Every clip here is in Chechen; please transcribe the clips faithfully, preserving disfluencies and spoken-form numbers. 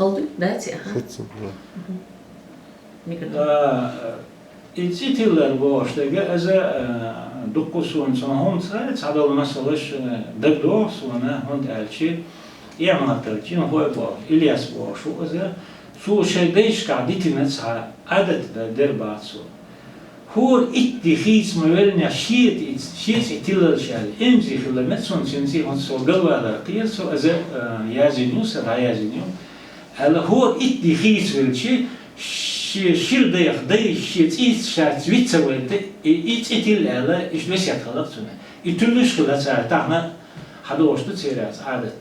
Халду, да, ци, аха. Хицин, да. Мгм. Микрофон. Да, и цӀи тиллар бохуш дерг, иза, э, дуккха сона цунах хӀунда ца, цхьадолу масалаш, э, дагадогӀу сона, хӀунда аьлча, Ӏематал Чинхой бохуш, Ильяс бохуш ву иза, цо шайн дайшкахь дитина цхьа Ӏадат д-, дер бац цо. ХӀора итт ди хийца ма веллинехь шен цӀи, шен цӀи тиллалаш аьлла, имза хилла мега цунна, цуьнан цӀе хӀунда со галвалар кхера со, иза, э, яздина ю, сан дӀаяздина ю. Аьлла, хӀора итт ди хийца велча, шен шира дайх, дай шен цӀийца шаьш виц ца вайта, и, и цӀи тилла аьлла, иштта весет хилла цуьнан. И туьллуш хилла цара, тахана хьадогӀуш ду церан Ӏадат.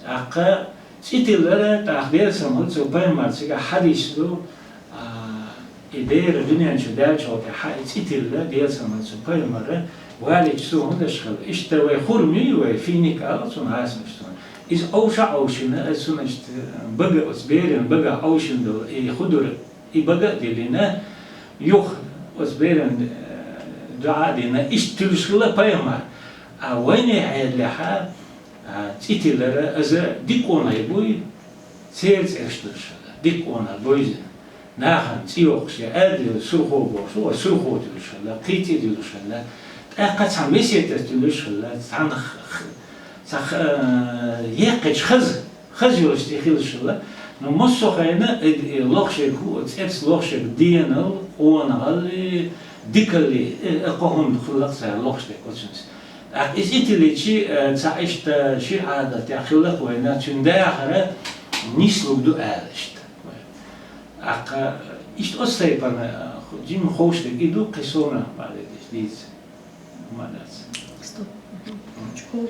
ТӀаккха цӀи тиллар, тӀаккха Делан салам хуьлда цунна, пайхамар цигахь хьадис ду, а, и бер дуьнен чу даьллачул тӀаьхьа и цӀи тилла, Делан салам хуьлда цунна, пайхамар валийча цо хӀун деш хилла. Иштта вай хурма ю, вай финик олу цунах, гӀасмаш цунах. Иза Ӏовша а Ӏовшина, иза цунна иштта бага, оцу беран бага Ӏовшина долу и худур, и бага а диллина, юха оцу беран, э, дуӀа а дина, иштта туьллуш хилла пайхамар. А вайнехан хьедалехь, а, цӀи тиллар, иза дика къонахий буй, церан цӀераш долуш хилла, дика къонахий буй иза. Нахана цӀе йоккхуш я, аьлла, Сурхо бохуш ву, вай Сурхо туьллуш хилла, кхин цӀе туьллуш хилла. ТӀаккха цхьана весетаца туьллуш хилла, цхьана х-, х-, цхьа х-, э, еккхачу хаза, хаза йолуш цӀе хуьлуш хилла. Но массо а хенахь, э, э, лохуш ерг хӀу, цӀерца лохуш ерг денал, къонахалли, дикалли, э, э, кхо хӀума хилла цара лохуш дерг оцуьнца. ТӀаккха иза цӀи тиллича, э, цхьа иштта шира Ӏадатехь хилла-кх вайна, цуьнан дахар нислуг ду аьлла иштта. ТӀаккха иштта оцу тайпана, э, жимма ховшалла и ду, кхин сов нах ма дийца. Ма дац. Стоп. Мгм.